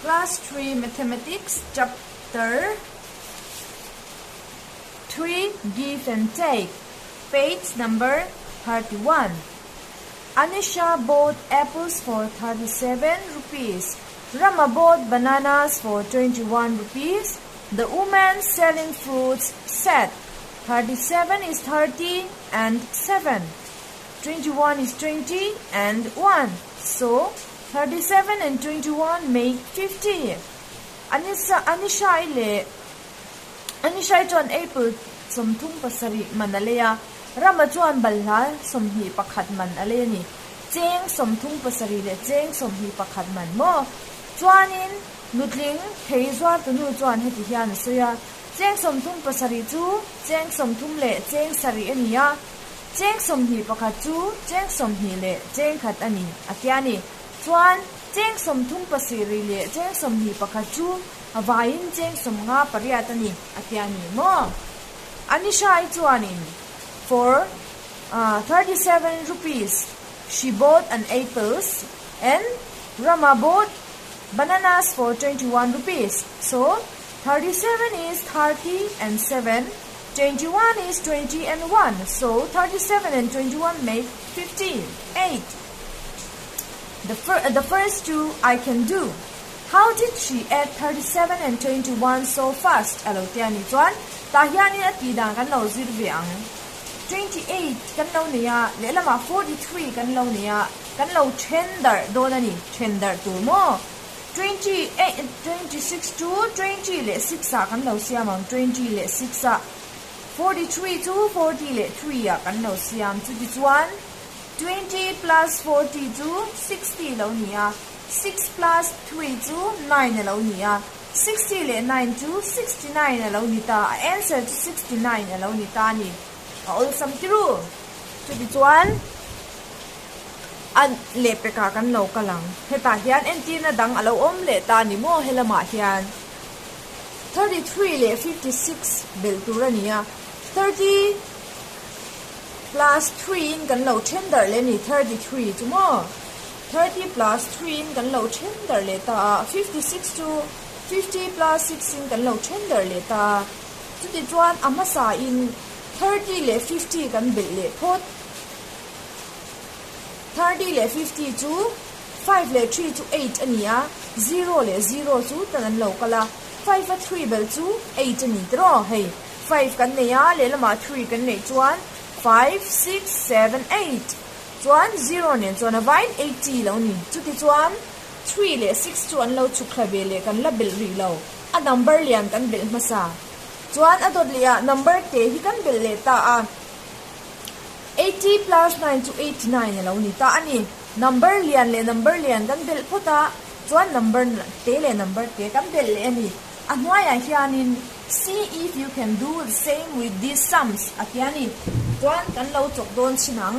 Class 3 Mathematics Chapter 3 Give and Take Page number 31 Anisha bought apples for 37 rupees Rama bought bananas for 21 rupees The woman selling fruits said 37 is 30 and 7 21 is 20 and 1 So 37 and 21 make 50 Anisa Anisha-i leh Anisha-i chuan apple 37 man a lei a, Rama chuan balhla 21 man a lei a ni. Cheng 37 leh cheng 21 man maw? Chuanin nutling thei zuartunu chuan heti hian a sawi a, Cheng 37 chu cheng 30 leh cheng sarih a ni a, Cheng 21 chu cheng 20 leh cheng khat a ni, a ti a ni. Chuan, cheng 37 leh cheng 21 chu a vaiin cheng 58 a ni, a ti a ni maw? Anisha-i chuanin, For 37 rupees she bought an apples and Rama bought bananas for 21 rupees. So, 37 is 30 and 7, 21 is 20 and 1. So, 37 and 21 make 58. The, fir the first two I can do. How did she add 37 and 21 so fast? A lo ti a ni chuan tah hianin a tih dan kan lo zir ve ang. 28 kan lo nei a, lehlamah 43 kan lo nei a, kan lo then darh dawn a ni. Then darh tur maw? 28, 26 chu 20 leh 6 ah kan lo siam ang, 20 leh 6 ah. 43 chu 40 leh 3 ah kan lo siam. Chutichuan 20 plus 40 chu 60 lo ni a, 6 plus 3 chu 9 a lo ni a, 60 leh 9 chu 69 a lo ni ta. A answer chu 69 a lo ni ta a ni. A awlsam tirû. Chutichuan a lehpekah kan lo kal ang. Hetah hian entirna dang a lo awm leh ta a ni maw helamah hian 33 leh 56 belh tur a ni a, 30 plus 3 in kan lo then darh leh a ni, 33 chu maw 30 plus 3 in kan lo then darh leh ta a, 56 chu 50 plus 6 in kan lo then darh leh ta a, chutichuan a hmasa in 30 leh 50 kan belh leh phawt. 30 leh 50 chu 5 leh 3 chu 8 a ni a, 0 leh 0 chu tan an lo kal a, 5 a 3 belh chu 8 a ni tiraw hei 5 kan nei a lehlamah 3 kan neih chuan 5 6 7 8 chuan 0 nen chuan a vain 80 lo ni chuti chuan 3 leh 6 chu an lo chhuk thla ve leh kan la belh rih lo a number lian kan belh hmasa chuan a dawt leh ah number te hi kan belh leh ta a. 80 plus 9 chu 89 a lo ni ta a ni. Number lian leh number lian kan belh phawt a, chuan number te leh number te kan belh leh a ni. A hnuaiah hianin see if you can do the same with these sums a ti a ni. Chuan kan lo chawk dawn chhin ang.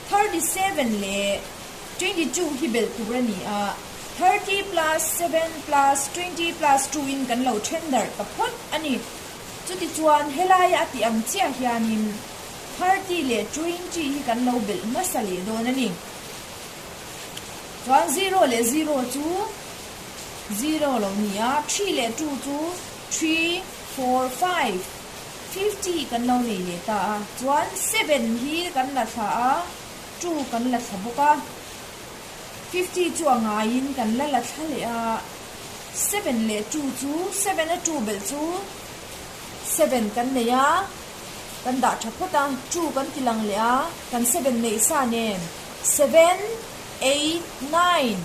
37 leh 22 hi belh tur a ni a, 30 plus 7 plus 20 plus 2 in kan lo then darh ta phawt a ni. Chutichuan helaia a tih ang chiah hianin 30 leh 20 hi kan lo belh hmasa leh dawn a ni. Chuan zero leh zero chu zero lo ni a, three leh two chu three, four, five, 50 kan lo nei leh ta a. Chuan seven hi kan la thla a, two kan la thla bawk a, 50 chu a ngaiin kan la la thla leh a. Seven leh two chu seven a two belh chu seven kan nei a, kan dah tha phawt a, two kan ti lang leh a, kan seven neih sa nen seven, eight, nine,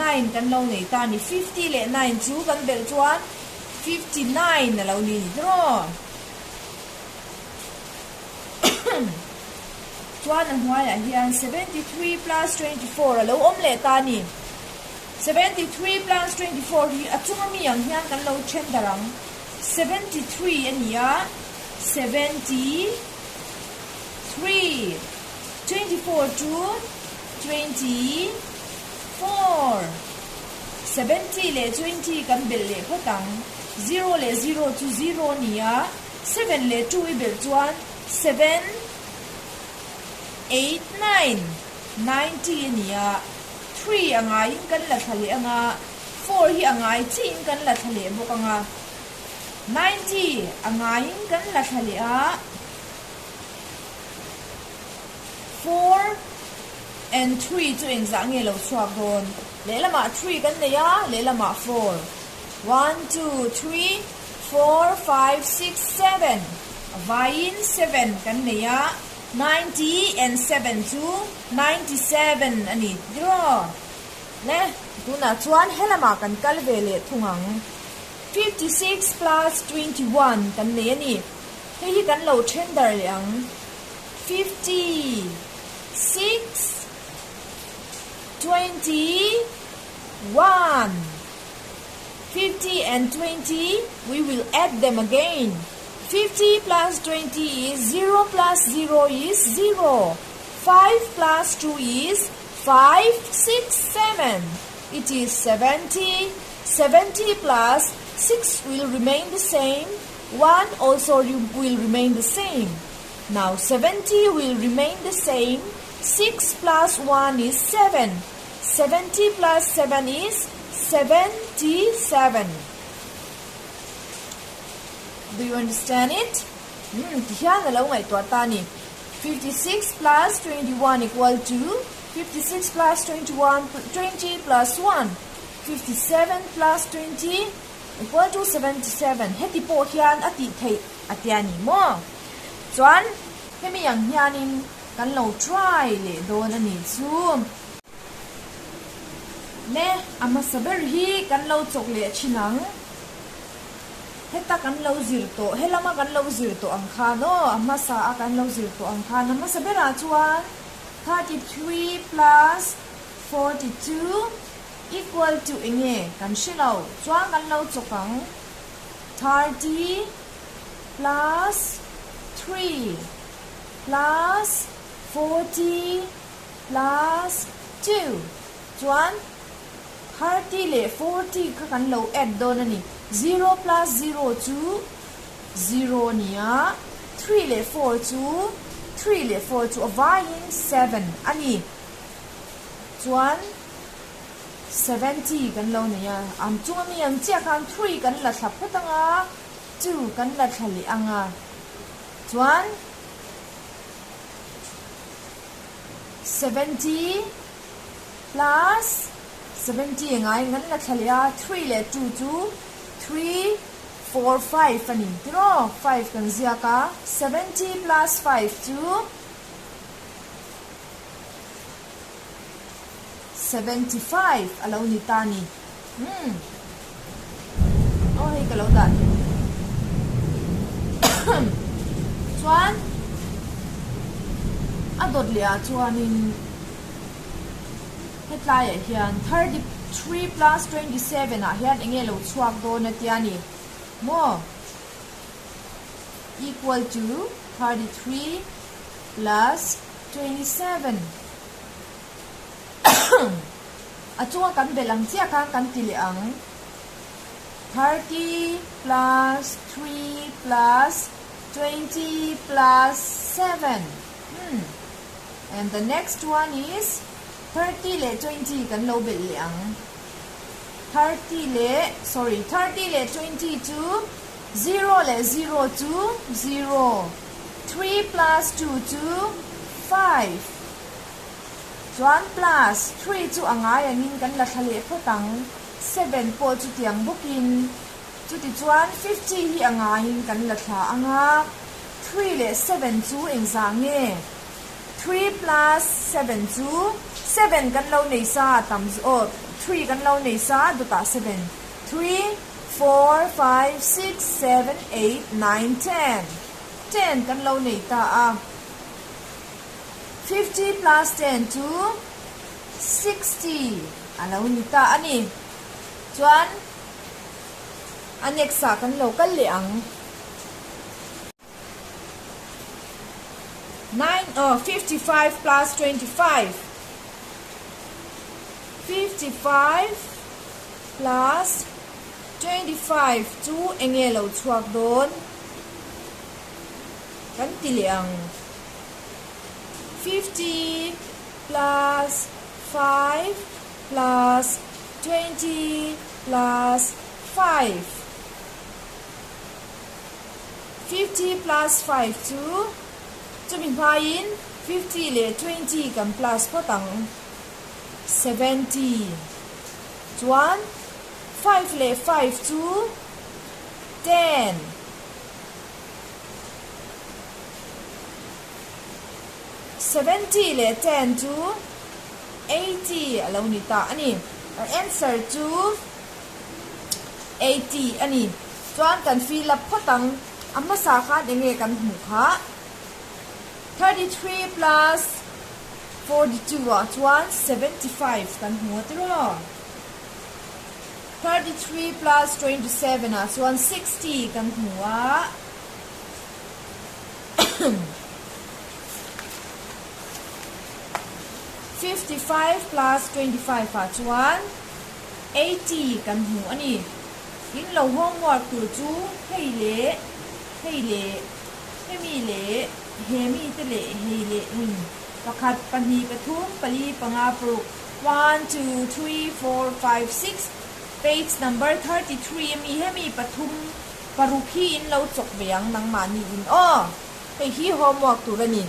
nine kan lo nei ta a ni, 50 leh nine chu kan belh chuan 59 a lo ni ni tiraw? Chuan a hnuaiah hian 73 plus 24 a lo awm leh ta a ni. 73 plus 24 hi a chunga mi ang hian kan lo then darh ang. 73 a ni a, 73, 24 chu 24, 70 leh 20 kan belh leh phawt ang. Zero leh zero chu zero a ni a, seven leh two i belh chuan seven, eight, nine, 90 a ni a. 3 a ngaiin kan la thla leh anga, 4 hi a ngai chiin kan la thla leh bawk anga, 90 a ngaiin kan la thla leh a, 4 and 3 chu engzah nge lo chhuak dawn? Lehlamah 3 kan nei a, lehlamah 4. 1, 2, 3, 4, 5, 6, 7 a vaiin 7 kan nei a. 90 and 7 chu 97 a ni tiraw? Le, tunah chuan helamah kan kal ve leh thung ang. 56 plus 21 kan nei a ni. Hei hi kan lo then dar leh ang. 56 21 50 and 20 we will add them again. 50 plus 20 is 0 plus 0 is 0. 5 plus 2 is 5, 6, 7. It is 70. 70 plus 6 will remain the same. 1 also will remain the same. Now 70 will remain the same. 6 plus 1 is 7. 70 plus 7 is 77. Do you understand it? Hmm, tihian a lo ngaihtuah ta ni. 56 plus 21 equal to 56 plus 21, 20 plus 1. 57 plus 20 equal to 77. Heti pawh hian a tih theih a tia ni maw? Chuan hemi ang hianin kan lo try leh dawn a nih chu. Le, a hmasa ber hi kan lo chawk leh thin ang. Heta kan lo zir tawh, helama kan lo zir tawh ang khan aw, a hmasa a kan lo zir tawh ang khan a hmasa berah chuan 33 plus 42 equal to enge kan hre lo, chuan kan lo chawk ang 30 plus 3 plus 40 plus 2 chuan 30 leh 40 kha kan lo add dawn a ni. 0 plus 0 chu 0 a ni a, 3 leh 4 chu 3 leh 4 chu a vaiin 7 a ni. Chuan 70 kan lo nei a, an chunga mi ang chiah khan 3 kan la thla phawt ang a, 2 kan la thla leh ang a. Chuan 70 plus 70 a ngai ngan la thla leh a, 3 leh 2 chu 3, 4, 5 a ni tiraw? 5 kan ziak a, 70 plus 5 chu 75 a lo ni ta ni. Umm. Aw hei ka lo dah thei. Chuan a dawt leh ah chuanin hetlaiah hian 33 plus 27 ah hian enge lo chhuak dawn a tia ni maw? Equal to 33 plus 27. A chunga kan belh ang chiah khan kan ti leh ang. 30 plus 3 plus 20 plus 7. Hmm. And the next one is 30 leh 20 kan lo belh leh ang. 30 leh, sorry, 30 leh 20 chu 0 leh 0 chu 0. 3 plus 2 chu 5. Chuan plus 3 chu a ngai angin kan la thla leh phawt ang, 7 pawh chutiang bawkin. Chutichuan 50 hi a ngaiin kan la thla ang a, 3 leh 7 chu engzah nge? 3 plus 7 chu 7 kan lo nei sa a tam aw, 3 kan lo nei sa a dawtah 7, 3, 4, 5, 6, 7, 8, 9, 10, 10 kan lo nei ta a. 50 plus 10 chu 60 a lo ni ta a ni. Chuan a next ah kan lo kal leh ang. 9 oh 55 plus 25 55 plus 25 chu enge lo chhuak dawn kan ti leh ang. 50 plus 5 plus 20 plus 5. 50 plus 5 chu chumi hmain 50 leh 20 kan plus phawt ang. 70. Chuan 5 leh 5 chu 10. 70 leh 10 chu 80 a lo ni ta a ni. An answer chu 80 a ni. Chuan kan fill up phawt ang. A hmasa khan eng nge kan hmuh kha? 33 plus 42 ah chuan 75 kan hmu a tiraw? 33 plus 27 ah chuan 60 kan hmu a. 55 plus 25 ah chuan 80 kan hmu a ni. In lo homework tur chu hei leh hei leh hemi leh he mi te leh hei leh heng pakhat pahnih pathum pali panga paruk one two three four five six page number 33 ami hemi pathum paruk hi in lo chawk ve ang nangmahni in aw. Hei hi homework tur a ni.